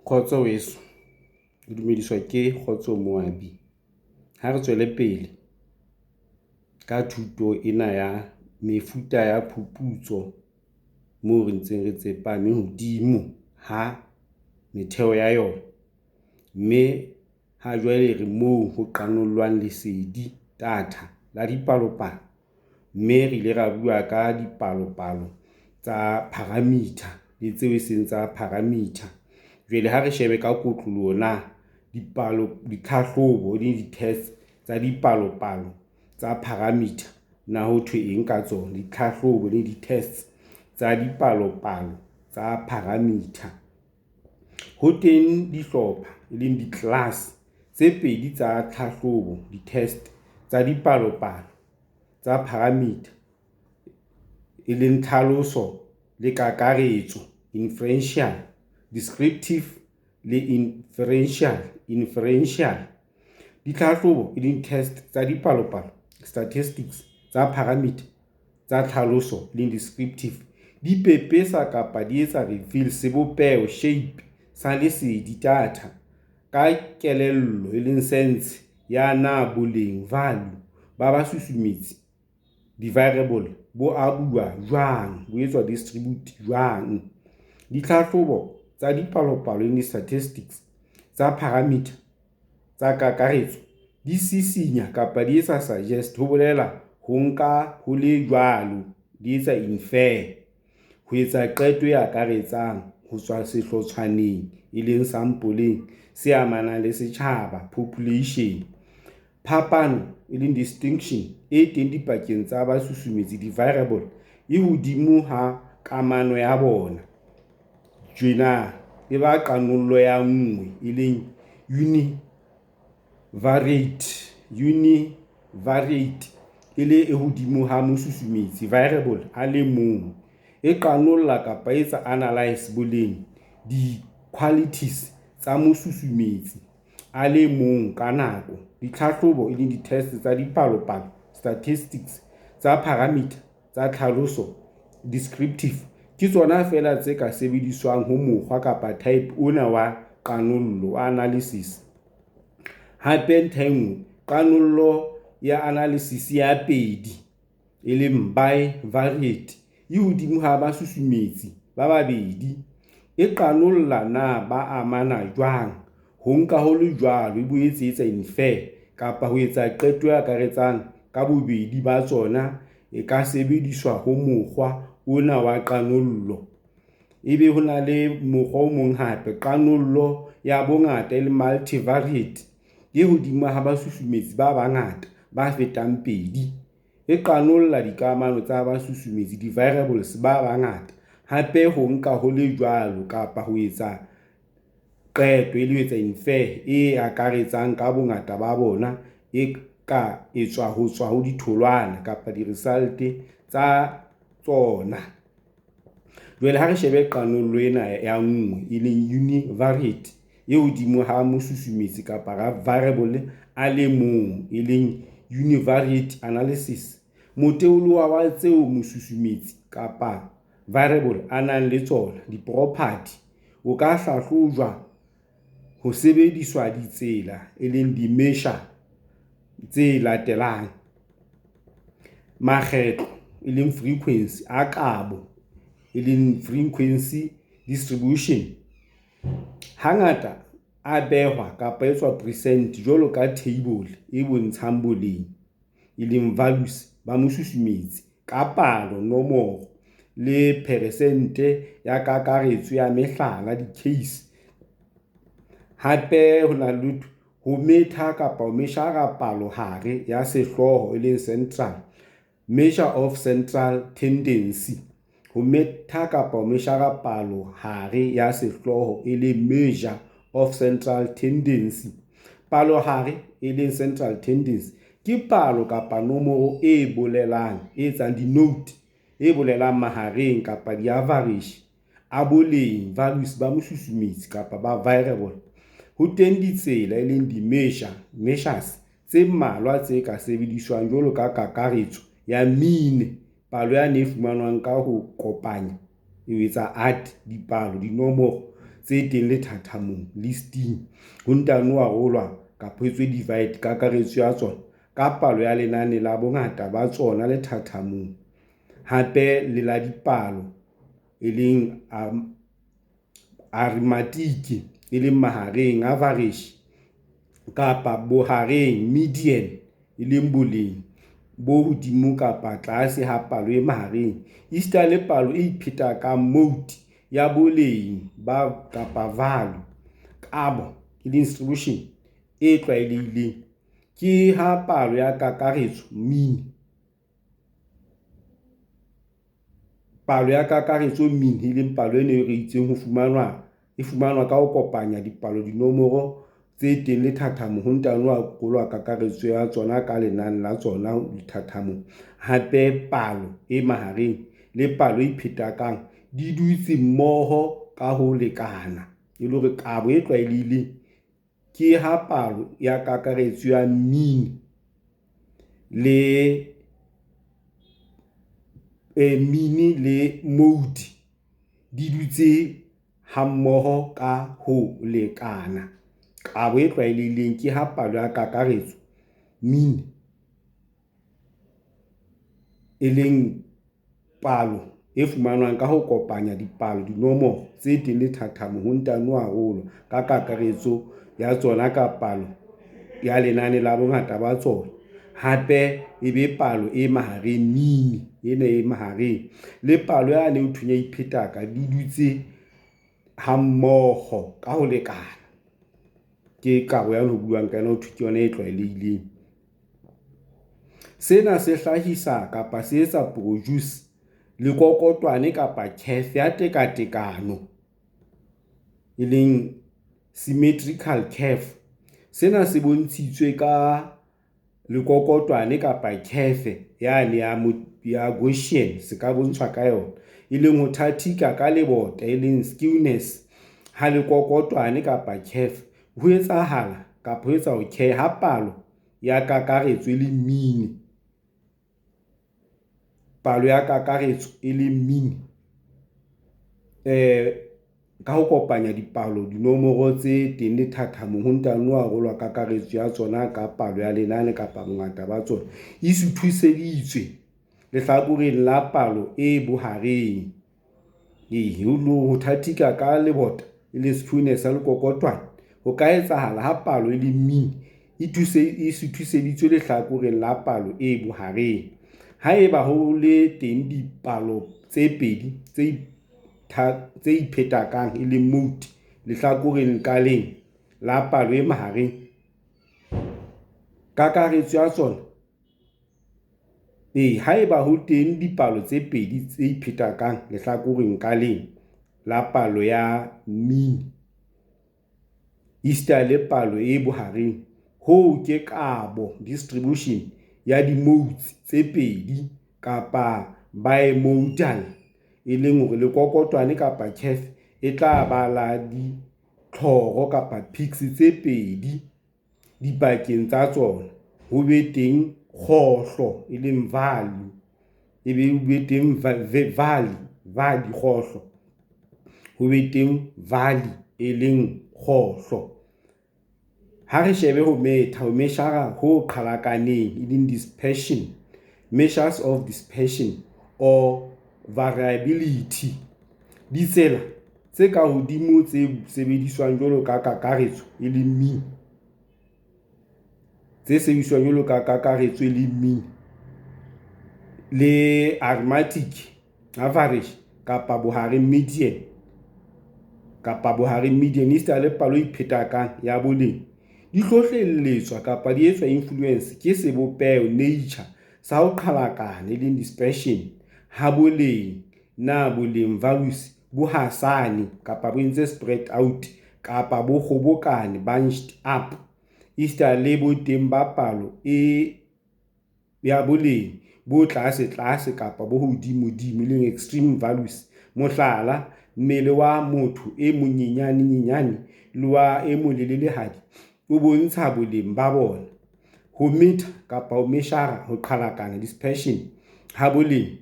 Kgotso weso, o dumediswa ke Kgotso Moabi. Ha re tswele pele ka thuto ena ya mefuta ya phuputso moo re ntseng re tsepame hodimo ha metheo ya yona, mme hajwale re moo ho qanollwang lesedi, data, la dipalopalo, mme re ile ra bua ka dipalopalo tsa parameter le tseo eseng tsa parameter. Jwale ha re shebe ka kotloloho na dipalo, ditlhahlobo le di-test tsa dipalopalo tsa parameter na ho thwe eng ka tsona? Ditlhahlobo le di-tests tsa dipalopalo tsa parameter. Ho teng dihlopha, e leng di-class, tse pedi tsa tlhahlobo, di-test, tsa dipalopalo tsa parameter, e leng tlhaloso le kakaretso, inferential, descriptive le inferential, inferential. Ditlhahlobo, e leng test, tsa dipalopalo, statistics, tsa parameter tsa tlhaloso, e leng descriptive, di pepesa kapa di etsa reveal sebopeho, shape, sa lesedi, data, ka kelello, e leng sense, ya na boleng, value, ba basusumetsi, di-variable, bo abuwa jwang, bo etswa distribute jwang. Ditlhahlobo tsa dipalopalo, e leng di-statistics, tsa parameter tsa kakaretso di sisinya kapa di etsa suggest ho bolela ho nka ho le jwalo, di etsa infer, ho etsa qeto e akaretsang ho tswa sehlotshwaneng, e leng sampoleng, se amanang le setjhaba, population. Phapano, e leng distinction, e teng dipakeng tsa basusumetsi, di-variable, e hodimo ha kamano ya bona jwena e ba qanollo ya nngwe, e leng univariate, e le e hodimo ha mosusumetsi, variable, a le mong. E qanolla kapa e etsa analyse boleng, di-qualities, tsa mosusumetsi a le mong ka nako. Ditlhahlobo, e leng di-test, tsa dipalopalo, statistics, tsa parameter tsa tlhaloso, descriptive, ke tsona feela tse ka sebediswang ho mokgwa kapa type ona wa qanollo, wa analysis. Hape ntlha e nngwe, qanollo ya analysis ya pedi, e leng bivariate, e hodimo ha basusumetsi ba babedi. E qanolla na ba amana jwang. Ho nka ho le jwalo, e boetse e etsa infer kapa ho etsa qeto e akaretsang ka bobedi ba tsona e ka sebediswa ho mokgwa ona wa qanollo. Ebe ho na le mokgwa o mong hape, qanollo ya bongata, e leng multivariate, e hodimo ha basusumetsi ba bangata, ba fetang pedi. E qanolla dikamano tsa basusumetsi, di-variables, ba bangata. Hape ho nka ho le jwalo kapa ho etsa qeto, e le ho etsa infer, e akaretsang ka bongata ba bona e ka etswa ho tswa ho ditholwana kapa di-result tsa tsona. Jwale ha re shebe qanollo ena ya nngwe, e leng univariate, e hodimo ha mosusumetsi kapa variable a le mong, e leng univariate analysis. Moteoloha wa tseo mosusumetsi kapa variable a nang le tsona, di-property, o ka hlahlojwa ho sebediswa ditsela, e leng di-measure, tse latelang. Makgetlo, e leng frequency, a kabo, e leng frequency distribution. Hangata a behwa kapa etswa present jwalo ka table e bontshang boleng, e leng values, ba mosusumetsi ka palo, nomoro le peresente ya kakaretso ya mehlala, di-case. Hape ho na le ho metha kapa ho meshara palohare ya sehlooho, e leng central, measure of central tendency. Ho metha kapa ho meshara palohare ya sehlooho, e leng measure of central tendency. Palohare, e leng central tendency, ke palo kapa nomoro e bolelang, e etsang denote, e bolelang mahareng kapa di-average a boleng, values, ba mosusumetsi kapa ba variable. Ho teng ditsela, e leng di-measure, measures, tse mmalwa tse ka sebediswang jwalo ka kakaretso ya mean, palo yane e fumanwang ka ho kopanya, ho etsa add dipalo, dinomoro. tse teng lethathamong, listing, ho ntano arolwa kapa ho etswe divide kakaretso ya tsona ka palo ya lenane la bongata ba tsona lethathamong, hape le la dipalo, e leng arithmetic, e leng mahareng, average, kapa bohareng, median, e leng boleng bo hodimo kapa tlase ho palo e mahareng, esita le palo e iphetakang, mode, ya boleng kapa value. Kabo, distribution, e tlwaelehileng ke ha palo ya kakaretso, mean, e leng palo ena e re itseng e fumanwa ka ho kopanya dipalo, dinomoro, tse teng lethathamong, ho ntano arolwa kakaretso ya tsona ka lenane la tsona lethathamong, hape palo e mahareng le palo e iphetakang di dutse mmoho ka ho lekana. E le hore kabo e tlwaelehileng ke ha palo ya kakaretso ya mean le mode di dutse hammoho ka ho lekana. Kabo e tlwaelehileng ke ha palo ya kakaretso, mean, e leng palo e fumanwang ka ho kopanya dipalo, dinomoro, tse teng lethathamong, ho ntano arolwa ka kakaretso ya tsona ka palo ya lenane la bongata ba tsona. Hape e be palo e mahareng, mean, ena e mahareng le palo yane ho thweng ya iphetaka di dutse hammoho ka ho lekana. Ke kabo yane ho buuwang ka yona ho thwe ke yona e tlwaelehileng. Sena se hlahisa kapa se etsa produce lekokotwane kapa curve ya tekatekano, e leng symmetrical curve. Sena se bontshitswe ka lekokotwane kapa curve yane ya Gaussian se ka bontshwa ka yona, e leng ho thathika ka lebota, e leng skewness, ha lekokotwane kapa curve ho etsahala kapa ho etsa hore ha palo ya kakaretso, e leng mean, palo ya kakaretso, e leng mean, ka ho kopanya dipalo, dinomoro, tse teng lethathamong, ho ntano arolwa kakaretso ya tsona ka palo ya lenane kapa bongata ba tsona, e suthuseditswe lehlakoreng la palo e bohareng. Ho thathika ka lebota, e leng skewness ya lekokotwane ho ka etsahala ha palo, e leng mean, e suthuseditswe lehlakoreng la palo e bohareng. Haeba ho le teng dipalo tse pedi tse iphetakang, e leng mode, lehlakoreng ka leng la palo e mahareng, kakaretso ya tsona. Haeba ho teng dipalo tse pedi tse iphetakang lehlakoreng ka leng la palo ya mean, esita le palo e bohareng, hoo ke kabo, distribution, ya di-modes tse pedi kapa bimodal, e leng hore lekokotwane kapa curve e tla ba la ditlhoro kapa peaks tse pedi dipakeng tsa tsona, ho be teng kgohlo, e leng valley, ebe ho be teng valley, kgohlo, ho be teng valley, e leng kgohlo. Ha re shebe ho metha, ho measure-a ho qhalakaneng, e leng dispersion, measures of dispersion or variability. Ditsela tse ka hodimo tse sebediswang jwalo ka kakaretso, e leng mean, tse sebediswang jwalo ka kakaretso, e leng mean, le arithmetic average kapa bohareng, median, kapa bohareng, median, esita le palo e iphetakang ya boleng, di hlohlelletswa kapa di etswa influence ke sebopeho, nature, sa ho qhalakana, e leng dispersion, ha boleng. Na boleng, values, bo hasane kapa bo entse spread out kapa bo kgobokane, bunched up, esita le boteng ba palo ya boleng bo tlasetlase kapa bo hodimodimo, e leng extreme values. Mohlala, mmele wa motho e monyenyaneyane le wa e molelelehadi o bontsha boleng ba bona. Ho metha kapa ho measure-a ho qhalakana, dispersion, ha boleng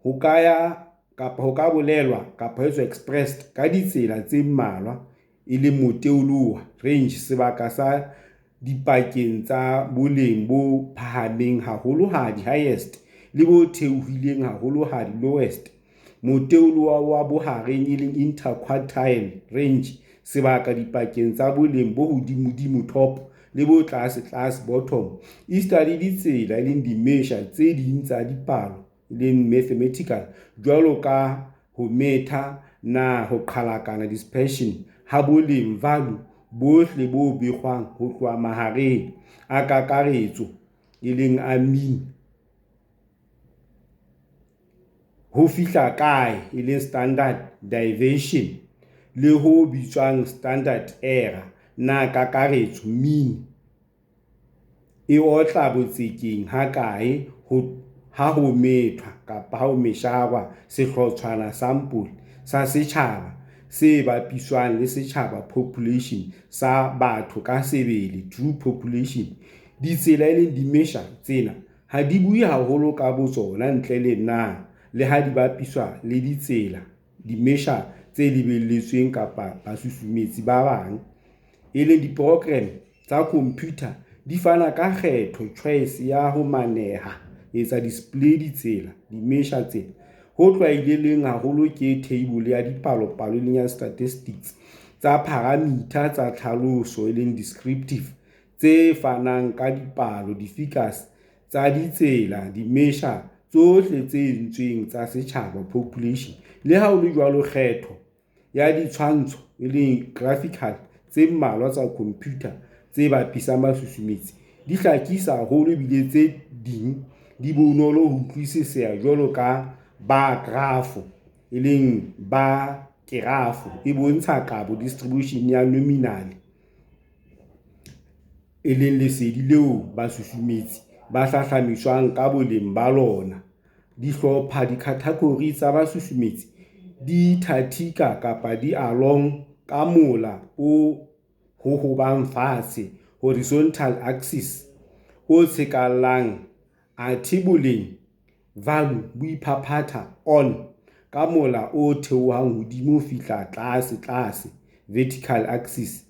ho ka ya. kapa ho ka bolelwa kapa ho etswa expressed ka ditsela tse mmalwa, e leng moteoloha, range, sebaka se dipakeng tsa boleng bo phahameng haholohadi, highest, le bo theohileng haholohadi, lowest, moteoloha wa bohareng, interquartile range, sebaka dipakeng tsa boleng bo hodimodimo, top, le bo tlasetlase, bottom, esita le ditsela, di-measure, tse ding tsa dipalo, mathematical, jwalo ka ho metha na ho qhalakana, dispersion, ha boleng, value, bohle bo begwang ho tloha mahareng a kakaretso, a mean, ho fihla kae, standard deviation, le ho bitswang standard error, na kakaretso, mean, e otla botsekeng hakae ha ho methwa, sehlotshwana, sample, sa setjhaba se bapiswang le setjhaba, population, sa batho ka sebele, true population. Ditsela, di-measure, tsena ha di bue haholo ka botsona ntle le ha di bapiswa le ditsela, di-measure, tse lebelletsweng kapa basusumetsi ba bang, e leng diprograma tsa khomputha di fana ka kgetho, choice, ya ho maneha, display, ditsela, di-measure, tsena. Ho tlwaelehileng haholo ke theibole ya dipalopalo, statistics, tsa paramitha tsa tlhaloso, descriptive, tse fanang ka dipalo, figures, tsa ditsela, di-measure, tsohle tse entsweng tsa setjhaba, population. Le ha ho le jwalo, kgetho ya ditshwantsho, graphical, tse mmalwa tsa khomputha tse bapisang basusumetsi di hlakisa haholo ebile tse ding di bonolo ho utlwisiseha jwalo ka bar graph, e bontshang kabo, distribution, ya nominal, lesedi leo basusumetsi ba hlahlamiswang ka boleng ba lona. Dihlopha, dicategory, tsa basusumetsi di thathika kapa di along ka mola o hohobang fatshe, horizontal axis, o tshekallang athe boleng, value, bo iphaphatha on ka mola o theohang hodimo ho fihla tlasetlase, vertical axis.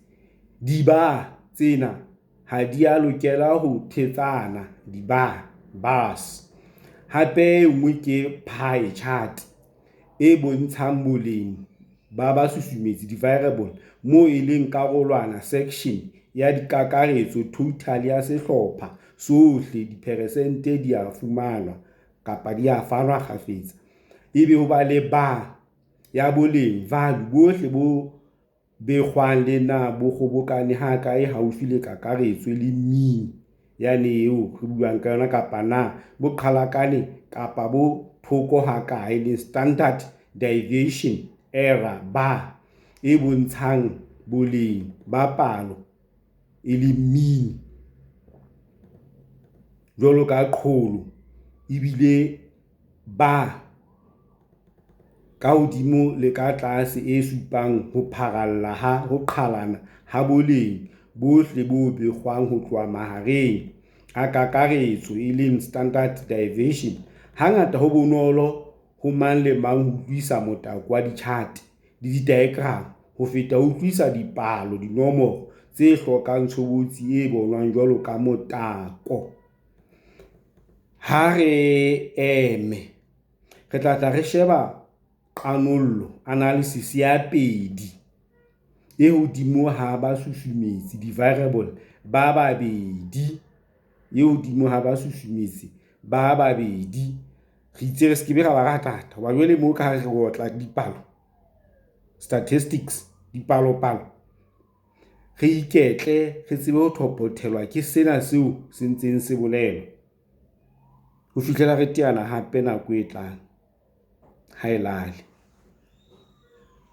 Di-bar tsena ha di a lokela ho thetsana, bars. Hape e nngwe ke pie chart e bontshang boleng ba basusumetsi, di-variable, moo e leng karolwana, section, ya kakaretso, total, ya sehlopha sohle, diperesente di a fumanwa. Ebe ho ba le bar ya boleng, value, bohle bo begwang le na bo kgobokane hakae haufi le kakaretso, mean, yane eo re buang ka yona kapa na bo qhalakane kapa bo thoko hakae, le standard deviation error bar e bontshang boleng ba palo, mean, jwalo ka qholo, ebile bar ka hodimo le ka tlase e supang ho pharalla ho qhalana ha boleng bohle bo begwang ho tloha mahareng a kakaretso, standard deviation. Hangata ho bonolo ho mang le mang ho utlwisisa motako wa ditjhate le diakeramo ho feta ho utlwisisa dipalo, dinomoro, tse hlokang tshobotsi e bonwang jwalo ka motako. Ha re eme, re tla tla re sheba qanollo, analysis, ya pedi e hodimo ha basusumetsi, di-variable, ba babedi. Re itse re se ke be ra ba ratata hoba jwale moo ka ha re otla dipalo, statistics, dipalopalo, re iketle, re tsebe ho thophothelwa ke sena seo se ntseng se bolelwa. Ho fihlela re teana hape nako e tlang, haelale!